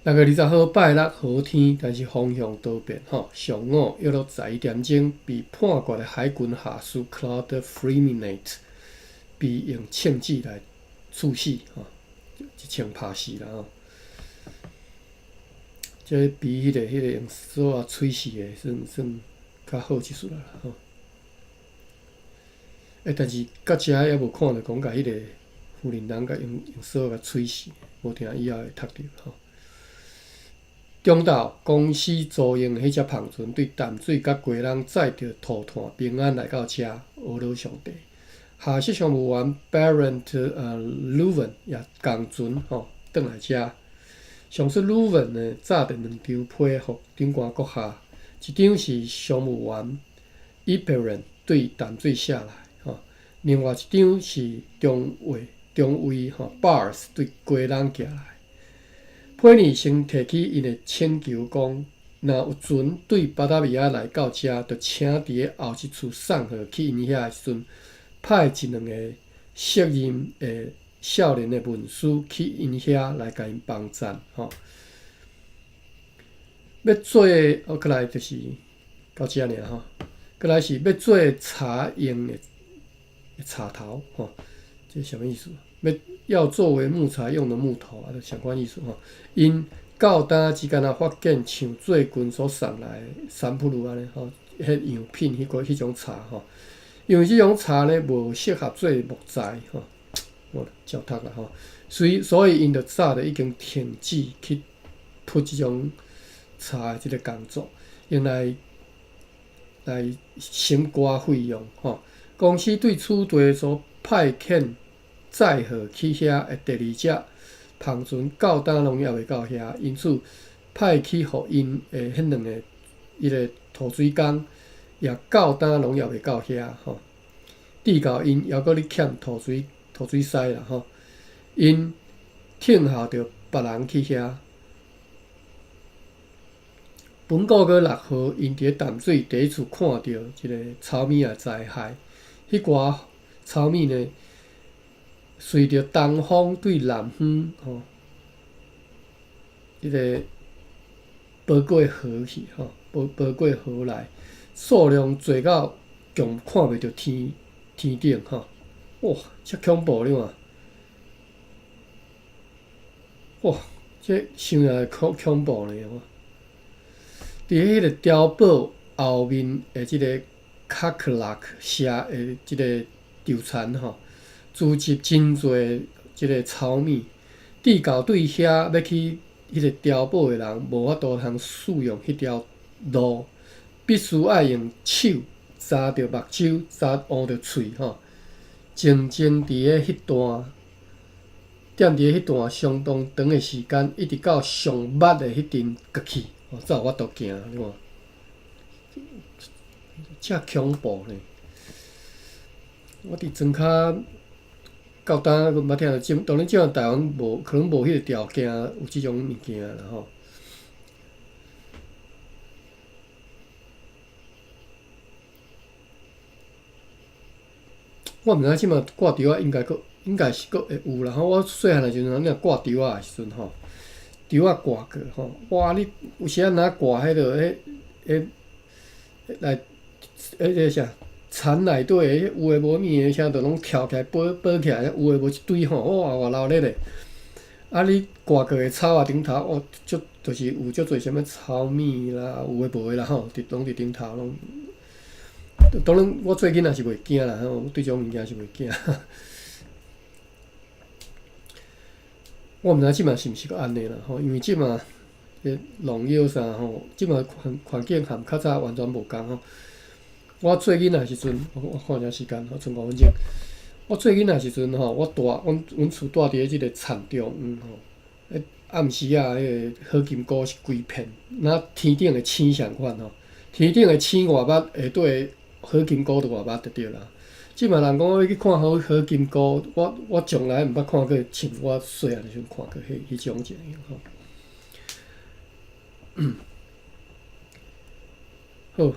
6月20号拜六好天，但是风向多变吼。上午约落11点钟，被判决的海军下士 Claude Freminet 被用枪子来处死吼，一枪拍死啦吼。这比彼个用索仔喙死的算算較好一絲啦吼。欸，但是到遮猶無看著講共彼個婦人人共用索仔共喙死，無定以後會讀著吼。中晝公司租用的彼隻帆船對淡水佮基隆載著塗炭平安來到遮，呵咾上帝。下士商務員 Barent Leuven 也仝船吼轉來遮。上述 Leuven 呢，紮著兩張批予長官閣下，一張是商務員 Iperen 對淡水寫來，吼，另外一張是中尉吼 Bars 對基隆寄來。批呢先提起𪜶的請求講，若有船對巴達維亞來到遮，就請佇咧後一次送貨去𪜶遐的時陣，派一兩个適任的少年的文書去𪜶遐來共𪜶幫贊吼。欲做哦，閣來就是到遮爾吼，閣來是欲做柴用的柴頭吼，這是啥物意思？欲作為木材用的木頭啊，就相款意思吼。𪜶到今只敢若發現像最近所送來的三普魯按呢吼，彼樣品彼種柴吼，因為這種柴呢無適合做木材吼，我照讀啦吼。所以𪜶就早就已經停止去鋪這種柴的這个工作，用來省寡費用吼。公司對此地所派遣載貨去遐的第二隻帆船到今攏猶未到遐，因此派去予𪜶的彼兩个彼个塗水工也到今攏猶未到遐吼。直到𪜶猶閣咧欠塗水師啦吼，𪜶聽候著別人去遐。本個月6號，𪜶佇咧淡水第一次看著這个草米的災害，彼寡草米呢，隨著東風對南方吼，彼个飛過河去吼，飛過河來，數量濟到強看袂著天頂吼，哇！遮恐怖你看，哇！這傷也恐怖呢吼。佇彼個碉堡後面的這个卡克拉克社的這个稻田吼，聚集真濟這个草米，直到對遐欲去彼个碉堡的人無法度通使用彼條路，必須愛用手紮著目睭，紮烏著喙吼，靜靜佇咧彼段，踮佇咧彼段相當長的時間，一直到上密的彼陣過去，吼，才有法度行。你看，遮恐怖呢！我佇莊跤到今閣毋捌聽著，當然這樣台灣無可能無彼個條件有這種物件啦吼。我毋知這馬掛柱仔應該閣應該是閣會有啦吼。我細漢的時陣，若掛柱仔的時陣吼，柱仔掛過吼，哇！你有時仔若掛彼落彼彼來彼個啥田內底有的無物的，啥都攏跳起來爬爬起來，有的無一堆吼，哇！偌鬧熱咧。啊！你掛過的草仔頂頭，哦，足就是有足濟啥物草米啦，有的無的啦吼，佇攏佇頂頭攏。當然，我做囡仔是袂驚啦，吼，對這種物件是袂驚。我毋知這馬是毋是閣按呢啦吼，因為這馬農藥啥吼，這馬環境和較早完全無仝吼。我做囡仔時陣，我看一下時間，吼，剩5分鐘。我做囡仔時陣吼，我蹛阮厝蹛佇咧這個田中央吼，彼暗時仔彼個好金菇是規片，若天頂的星相款吼，天頂的星偌密，下底好金菇就偌密就對啦。這馬人講欲去看好金菇，我從來毋捌看過，像我細漢時陣看過彼種情形吼。好，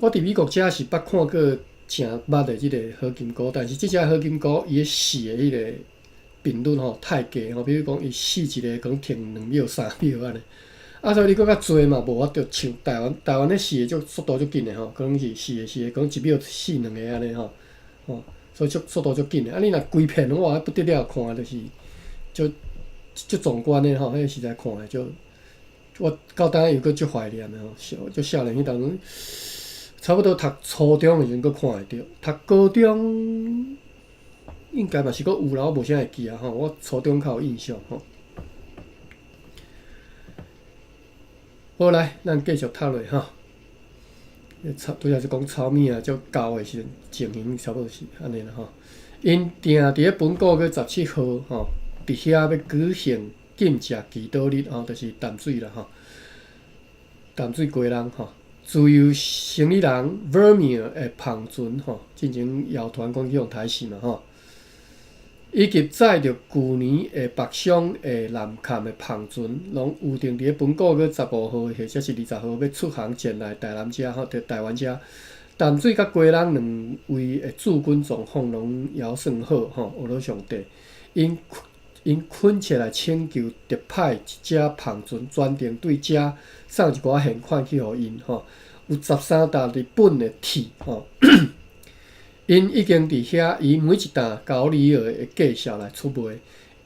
我佇美國遮是捌看過一誠捌的這个火金姑，但是這隻火金姑伊咧死的彼个頻率吼太低吼，比如講伊死一个可能停2秒3秒按呢。啊，所以你閣較濟嘛無法度像台灣，台灣咧死的足速度足緊的吼，可能是四个四个，可能1秒死兩个按呢吼，吼，所以足速度足緊的。啊，你若規片哇不得了，看就是足足壯觀的吼，彼个實在看的足，我到今猶閣足懷念的吼，足少年彼當陣，差不多讀初中的時陣閣看會著，讀高中應該嘛是閣有啦，我無啥會記啊吼，我初中較有印象吼。好來，咱繼續讀落吼。草拄才是講草物仔，足厚的時陣情形差不多是按呢啦吼。𪜶定佇咧本個月17號吼，佇遐欲舉行禁食祈禱日吼，就是淡水啦吼，淡水雞籠吼。自由生意人 Vermeer 的帆船吼，進前謠傳講去予刣死嘛吼，以及載著舊年的北上的南崁的帆船，攏預定佇咧本個月15號或者是20號欲出航前來台南遮吼，佇台灣遮。淡水佮雞籠兩位的駐軍狀況攏猶算好吼，學了上帝，𪜶懇切來請求特派一隻帆船專程對遮送一寡現款去予𪜶吼，有13擔日本的鐵吼，𪜶已經佇遐以每一擔9里爾的價數來出賣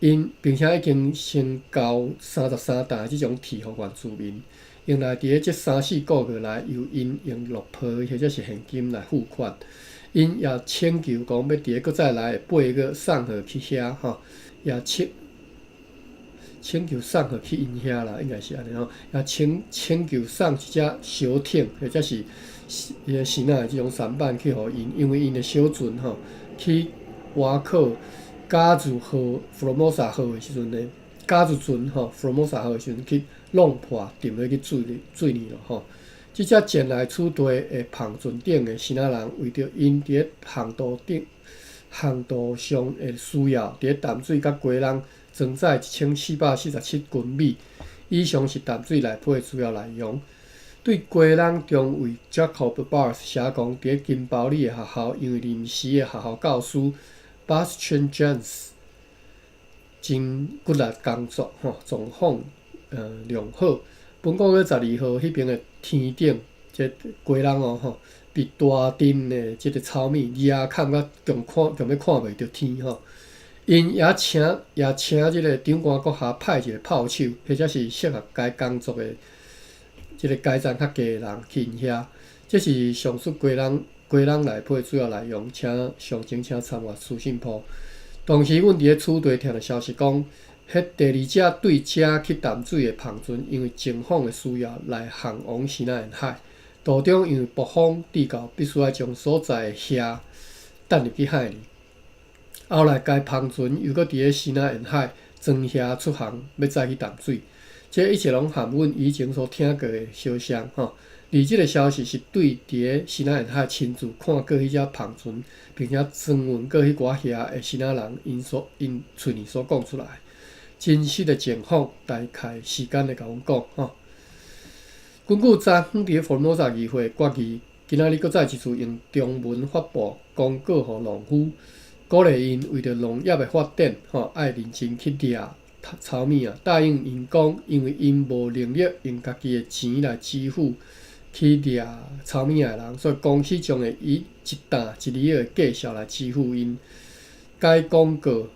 ，𪜶並且已經先交33擔的這種鐵予原住民，用來佇咧這三四個月內由𪜶用落皮或者是現金來付款。𪜶也請求講欲佇咧閣再來的8月送貨去遐吼。也請求送貨去𪜶遐啦，應該是按呢吼。也請求送一隻小艇，或者是彼个簷仔的這種舢板去予𪜶，因為𪜶的小船吼去倚靠嘉字號 Formosa 號的時陣呢，嘉字船吼 Formosa 號的時陣去弄破，沉落去水裡咯吼。這隻前來此地的帆船頂的簷仔人，為著𪜶佇咧航途頂。航道上的需要，佇咧淡水佮雞籠裝載1447斤米，以上是淡水內批的主要內容。對雞籠中尉 Jacob Barth 寫講，佇咧金包里的學校，因為臨時的學校教師 Bastian Jones 真骨力工作，吼狀況良好。本個月12號，彼爿的天頂，這雞籠哦吼。被大陣的這个草米壓崁甲強看強欲看袂著天吼，𪜶也請這个長官閣下派一个炮手，或者是適合該工作的這个階層較低的人去𪜶遐。這是上述雞籠內批主要內容，請詳情請參閱資訊簿。當時阮佇咧此地聽著消息講，彼第二隻對遮去淡水的帆船，因為前方的需要來航往西南沿海。途中因為暴風致到必須愛將所載的蝦擲入去海裡。後來該帆船又閣佇咧西南沿海裝蝦出航，欲載去淡水。這一切攏含阮以前所聽過的消息吼。而這个消息是對佇咧西南沿海親自看過彼隻帆船，並且裝運過彼寡蝦的簷仔人，𪜶喙裡所講出來。真實的情況，大概時間會共阮講吼。根據昨昏佇咧福爾摩沙議會決議，今仔日閣再一次用中文發布公告予農夫，鼓勵𪜶為著農業的發展，吼，愛認真去掠草物仔。答應𪜶講，因為𪜶無能力用家己的錢來支付去掠草物仔的人，所以公司將會以一擔一里爾的價數來支付𪜶。該廣告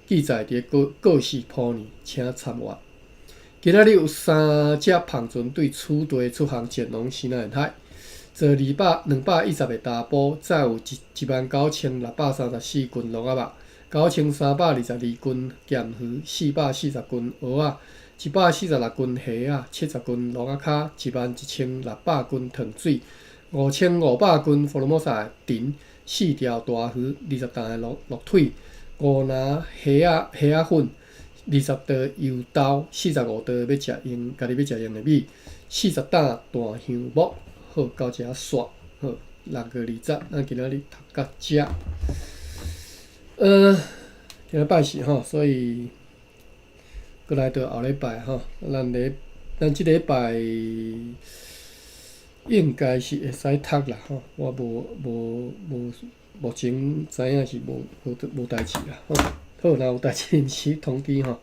記載佇咧告示簿裡，請參閱。今仔日有三隻帆船對此地出航前往西南沿海，坐210個查埔，載有19,634斤蘆仔肉，9,322斤鹹魚，440斤蚵仔，146斤蝦仔，70斤蘆仔跤，11,600斤糖水，5,500斤福爾摩沙的腸，四條大魚，20擔的鹿腿，5籃蝦仔粉。20袋油豆，45袋欲食用，家己欲食用的米，40擔大香木。好，到遮煞。好，6月20，咱今仔日讀到遮。今仔拜四吼，所以閣來到後禮拜吼，咱這禮拜應該是會使讀啦吼，我無無無目前知影是無無無代誌啦吼。好，若有代誌臨時通知吼。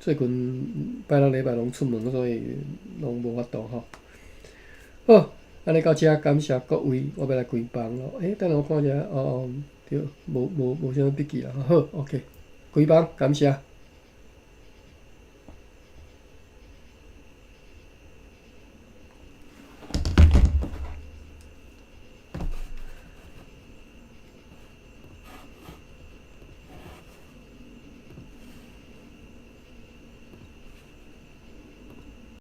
最近拜六禮拜攏出門，所以攏無法度吼。好，按呢到遮感謝各位，我欲來關房囉。等下我看一下，哦，對，無無無啥物筆記啦。好，OK，關房，感謝。